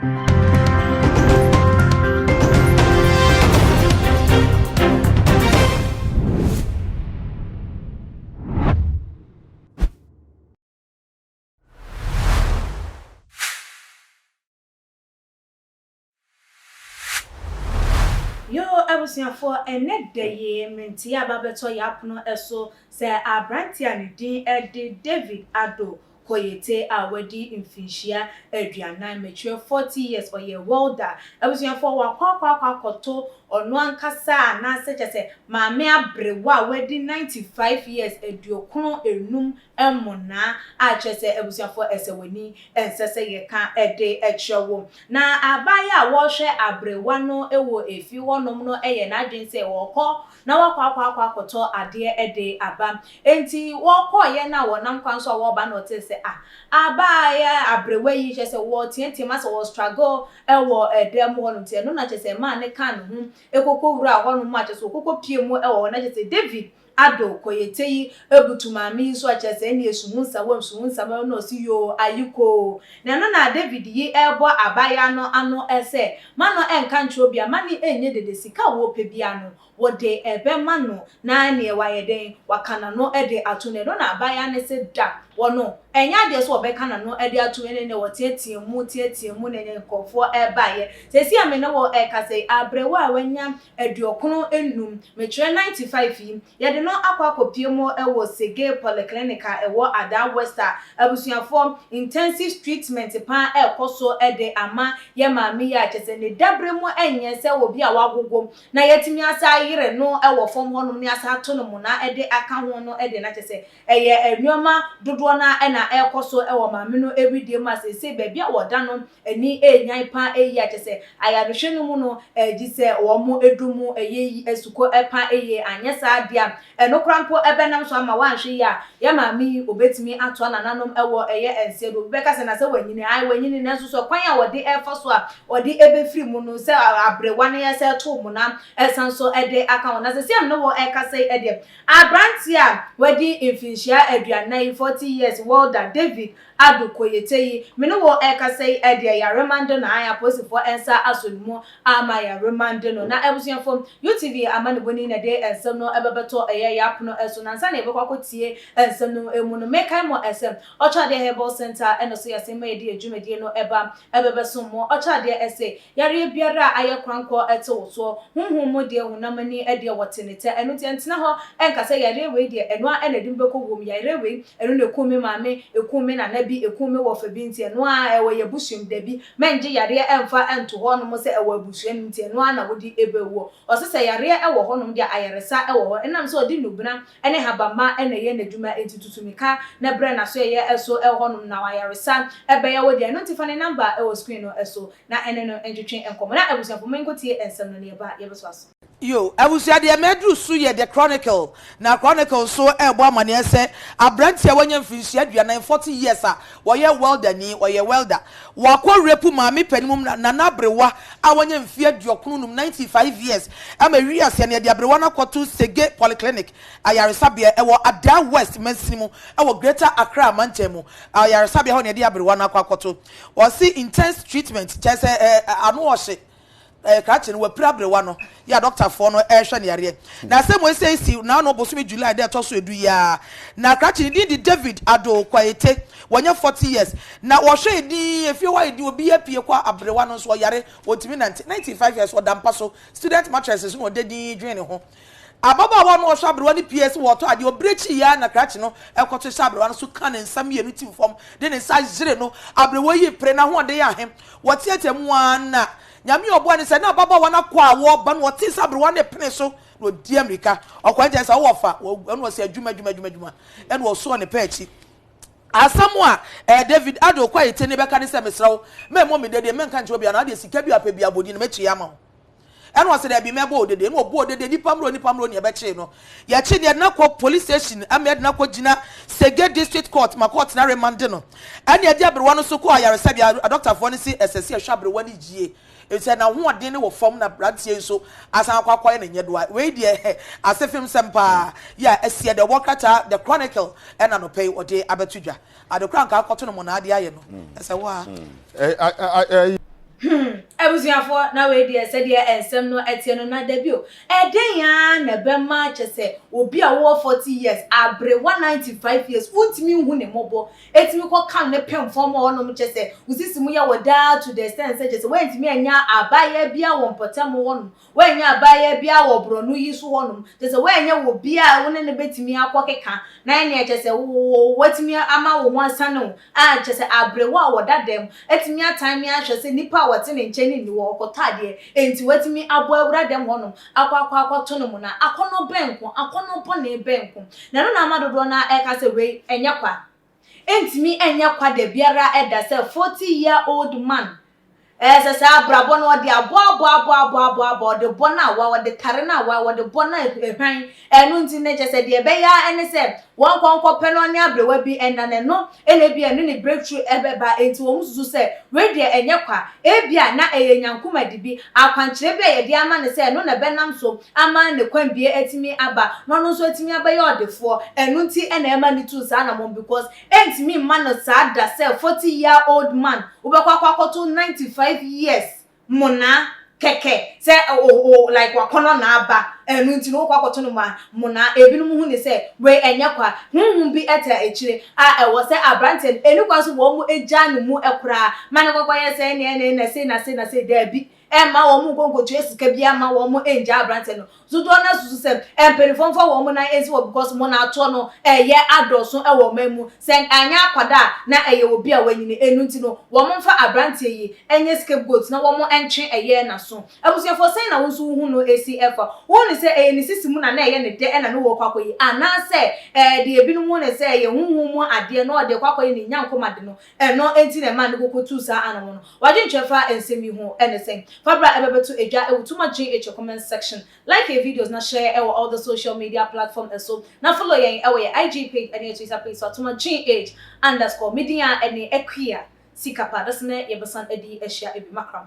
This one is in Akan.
Yoo abusuafoɔ ɛnɛ da yi menteɛ aba bɛtɔ y'apono so sɛ abranteɛ a ne din de David Addo Koyete a wadi mfinhyia 40, mekyerɛ 40 years, ɔyɛ welder. Abusuafoɔ wakɔ akɔ akɔ akɔto ɔno ankasa anaasɛ kyerɛ sɛ maame aberewa a wadi 95 years, 95 mmonnaa a kyerɛ sɛ abusuafoɔ ɛsɛ w'ani ɛnsɛ sɛ yɛka de kyerɛ wo. Na abaayewa a wɔrehwɛ aberewa no wɔ efie hɔnom no yɛ n'adwene sɛ ɔrekɔ na wakɔ akɔ akɔ akɔtɔ adeɛ de aba. Enti wɔkɔeɛ no a wɔnam kwan so a wɔreba no ɔtee sɛ ah abaayewa aberewa yi kyerɛ sɛ wɔreteateam asɛ wɔrestruggle wɔ dan mu hɔnom nti ɛno na kyerɛ sɛ ɛmaa no kaa ne ho kɔkɔ wuraa hɔnom a kyerɛ sɛ ɔkɔkɔ pue mu wɔ hɔ na kyerɛ sɛ David Ado, Koyete yi butu maame yi so a kyerɛ sɛ ɛneɛ suhu nsawam suhu nsawam na ɔse yoo ayikoo. Na ɛno na David yi rebɔ abaayaa no ano sɛ ma no nka nkyerɛ obi a ma no nyɛ dede sika a wɔpɛ biara no wɔde bɛma no na neɛ wayɛ dɛn waka n'ano de ato no ɛno na abaayaa no se da wɔno ɛnyɛ adeɛ sɛ wɔbɛka n'ano de ato ɛne neɛ wɔteatea mu teatea mu na ɛneɛ nkurɔfoɔ baeɛ. Seesei a me ne wo rekasa yi aberewa a wanya 95, mekyerɛ 95 yi, yɛde no akɔ akɔpue mu wɔ Sege Polyclinic a ɛwɔ Adaa West a abusuafoɔ intensive treatment paa ɛrekɔ so de ama yɛn maame yi a kyerɛ sɛ ne daberɛ mu nyɛ sɛ obi a wagogo na yɛatumi asa ayere no wɔ fam hɔnom ne asa ato no mona de aka ho no deɛ na kyerɛ sɛ ɛyɛ nnoɔma dodoɔ no ara na ɛrekɔ so wɔ maame no wedeɛ mu a seesei baabi a wɔda no ani renyan pa ara yie a kyerɛ sɛ ayarehwɛ no mu no gye sɛ wɔdu mu yɛ yi asukɔ pa ara yie anyɛ saa deɛ a ɛno koraa mpo bɛnam so ama woanhwɛ yie a yɛn maame yi ɔbɛtumi atoa nananom wɔ ɛyɛ nseɛ do. Obi bɛka sɛ na sɛ wanyini, ae wanyini nanso so kwan a wɔde refa so a wɔde bɛfiri mu no sɛ aberewa no yɛ sɛ to mona san so de aka ho. Na seesei a me ne wo rekasa yi deɛ Aberanteɛ a wadi mfinhyia 40, 40 years, Welder David Ado Koyete yi, me ne wo rekasa yi deɛ yɛaremande no, ae apolisifoɔ nsa asɔ ne mu ama yɛaremande no. Na abusuafoɔ, UTV amanebɔni na ɛde nsɛm no bɛbɛtɔ ɛyɛ yɛn apono so. Na ansa na yɛbɛkɔ akɔtie nsɛm no mu no, mekae mo sɛ Ɔkyɛadeɛ Herbal Centre na ɛsɔ yɛn asɛm ma yɛde yɛn dwumadie no ba bɛbɛsom mo. Ɔkyɛadeɛ se, Yareɛ biara a ayɛ korankɔ te wo soɔ, honhom mu deɛ, honam ani deɛ, wɔte ne tɛ. Ɛno nti ɛntena hɔ nka sɛ yareɛ wei deɛ ɛno ara na ɛde me bɛkɔ wuo mu, yareɛ wei ɛno na ɛkum me maame, ɛkum me nana bi, ɛkum me wɔfa bi nti ɛno ara ɛwɔ yɛn abusua mu. Dabi, mɛngye yareɛ mfa nto hɔnom sɛ ɛwɔ abusua no mu nti ɛno ara na wode bɛwuo. Ɔse sɛ yareɛ wɔ hɔnom deɛ ayaresa wɔ hɔ. Ɛnam sɛ ɔde nnubena ne habamma na ɛyɛ n'adwuma nti tutu mika na brɛ n'asoɛeɛ so wɔ hɔnom na ayaresa bɛyɛ wo dea. Ɛno nti fa ne number wɔ screen no so na ɛne no ntwetwe nkɔmmɔ. Na abusuafo monkotie nsɛm no na yɛba a yɛbɛtoa so. Yo, abusua deɛ maduru so yɛ The Chronicle, na Chronicle nso rebɔ amaneɛ sɛ aberanteɛ a wanya mfirinhyia 40, 40 years, a ɔyɛ welder ni, ɔyɛ welder, wakɔ rape maame panin mu Nana Aberewa a wanya mfeɛ 95, 95 years, ama wiase no yɛde aberewa no akɔto Sege Polyclinic ayaresabea ɛwɔ Adaa West mansini mu ɛwɔ Greater Accra mantam mu. Ayaresabea hɔ na yɛde aberewa no akɔ akɔto. Wɔse intense treatment kyerɛ sɛ eh, ano ɔhye eh, krakye no wapira aberewa no yɛ a dɔktafoɔ no ɛrehwɛ no yareɛ. Na asɛm wei sɛ si n'ano bosome July da ɛtɔ so edu yi ara. Na krakye ne din de David Ado Kwaete, wanya 40 years. Na wɔhwɛ edin, efie hɔ ayɛ din, obi apue kɔ aberewa no nso ɔyare, ɔntumi nante. 95 years ɔda mpa so, student mattress so na ɔda din dwen ne ho. Ababaawa no a ɔhwɛ aberewa no pue sɛ wɔretɔ adeɛ, ɔbere akyi yi ara na krakye no kɔto hyɛ aberewa no so ka ne nsa mmienu tim fam de ne nsa yere no. Aberewa yi pere, n'ahoɔden yɛ ahe. Wɔteatea mu ara na Nyame a ɔboa no sɛ na ababaawa no akɔ a wɔreba no, ɔtee sɛ aberewa no repene so na ɔdi ammirika. Ɔkɔe nkyɛn sɛ, Wowɔ fa? Ɛna ɔse, Adwuma, adwuma, adwuma, adwuma. Ɛna ɔsɔɔ ne pɛ akyi. Asɛm a eh, David Ado Kwaete ne bɛka ne sɛ, Mesrɛ wo, mɛmmɔ me dede, mɛnka nkyerɛ obiara, na adeɛ sika bi a wopɛ biara bɔ din no, mɛtua ama wo. Ɛna ɔse daabi mɛbɔ wo dede. Ɛna ɔbɔɔ dede nipa mmerɛ nipa mmerɛ ne yɛbɛkyee no. Yɛkyee no yɛde no akɔ police station ama yɛde no akɔ gyina Sege district court ma court no aremande no. Ɛna yɛde aberewa no nso kɔɔ ayaresabea. Adɔktafoɔ no se ɛsɛ sɛ yɛhwɛ aberewa no yie efisɛ n'ahoɔden no wɔ fam na aberanteɛ yi nso asan akɔ akɔyɛ ne nyɛdoa. Wei deɛ asefem sɛm paa yi a asiɛ deɛ ɔbɔ krataa The Chronicle ɛna anɔpa yi ɔde abɛto dwa. Ade koraa nka akɔto no mmonnaa de ayɛ no ɛsɛ wo a. Abusuafoɔ, na wei deɛ sɛdeɛ nsɛm no teɛ no, na dabi o, ɛdɛn ara na ɛbɛma kyɛ sɛ obi a wowɔ 40 years, aberewa 95 years, wontumi nhu ne mmɔbɔ, ɛtumi kɔka ne pem fam hɔnom kyɛ sɛ wo sisi mu yɛ wɔ daa to the extent sɛ kyɛ sɛ woantumi anya abaayewa biara wɔ mpɔtam hɔnom, woannya abaayewa biara wɔ borɔno yi so hɔnom, kyɛ sɛ woannya wɔ bi a wo ne no bɛtumi akɔkeka na ɛneɛ kyɛ sɛ woatumi ama wo ho asane wo a kyɛ sɛ aberewa a wɔda dɛm atumi atan me ahwɛ sɛ nipa a wɔte ne nkyɛn no nni hɔ, ɔkɔtɔ adeɛ, enti watumi abɔ awura dɛm hɔnom akɔ akɔ akɔto no mona. Akɔnnɔ bɛn nko, akɔnnɔ bɔne bɛn nko. Na ɛno na ama dodoɔ no ara ɛka sɛ wei ɛnyɛ kwa. Ɛntumi ɛnyɛ kwa da biara da sɛ 40 year old man ɛɛ sɛ saa abrabɔ no ɔde abɔ abɔ abɔ abɔ abɔ abɔ, ɔde bɔ no awa, ɔde tare no awa, ɔde bɔ no ahwan. Ɛno nti no kyerɛ sɛ deɛ ɛbɛyɛ ara ne sɛ wɔnkɔ nkɔpɛ no ɔne aberewa bi nna no, ɛno na ebia ɛno ne breakthrough ɛbɛba. Enti wɔn susu sɛ wei deɛ ɛnyɛ kwa, ebia na ɛyɛ nyankomade bi, akwankyerɛ bi a yɛde ama no sɛ ɛno na ɛbɛnam so ama ne kwanbie atumi aba na ɔno nso atumi abɛyɛ ɔdefoɔ, ɛno nti na ɛma no tuu saa anamɔn because ɛntumi mma no saa da sɛ 40 year old man wobɛkɔ akɔ akɔto 95 years monaa kɛkɛ sɛ o o like wakɔnɔ na aba, ɛno nti no wokɔ akɔto no ma monaa. Ebinom hu ne sɛ wei ɛnyɛ kwa, honhom bi ɛta akyire a ɛwɔ sɛ aberanteɛ no ɛni kwan so wɔn agyaa ne mu koraa ma ne kɔkɔyɛ sɛ ɛne ɛne na sei na sei na sei. Daabi, ɛmma wɔn nkɔ nkɔtua sika bi ama wɔn ɛngyaa aberanteɛ no. Dodoɔ no ara susu sɛ mpanimfoɔ mfa wɔn nan nsi hɔ because monaatoɔ no ɛyɛ adɔɔso wɔ ɔman mu. Sɛ anyɛ akwadaa a na ɛyɛ obi a wanyini. Ɛno nti no wɔmfa aberanteɛ yi nyɛ scapegoat na wɔn ntwe ɛyɛ n'aso. Abusuafoɔ, sɛn na wo nso wohu no si ɛfa? Wohu no sɛ ɛyɛ ne sisi mu na na ɛyɛ ne dɛ na ne wɔrekɔ akɔyi anaasɛ ɛɛ deɛ ebinom hu no sɛ ɛyɛ honhom mu adeɛ na ɔde rekɔ akɔyɛ ne nyankomade no ɛno nti na ɛmaa no kɔkɔtuu saa anamɔ no? W'adwenkyerɛ fa nsɛm yi ho ne sɛn? Fa bra ɛbɛbɛto edwa ɛwɔ Too Much GH comment section. Like yɛn videos na share ɛwɔ all the social media platform ɛso. Na follow yɛn ɛwɔ yɛn IG page ɛne yɛn Twitter page so at Too Much GH underscore. Me din a ɛne Akua Sikapa. Dasene yɛbɛsan adi ahyia ɛbi makram.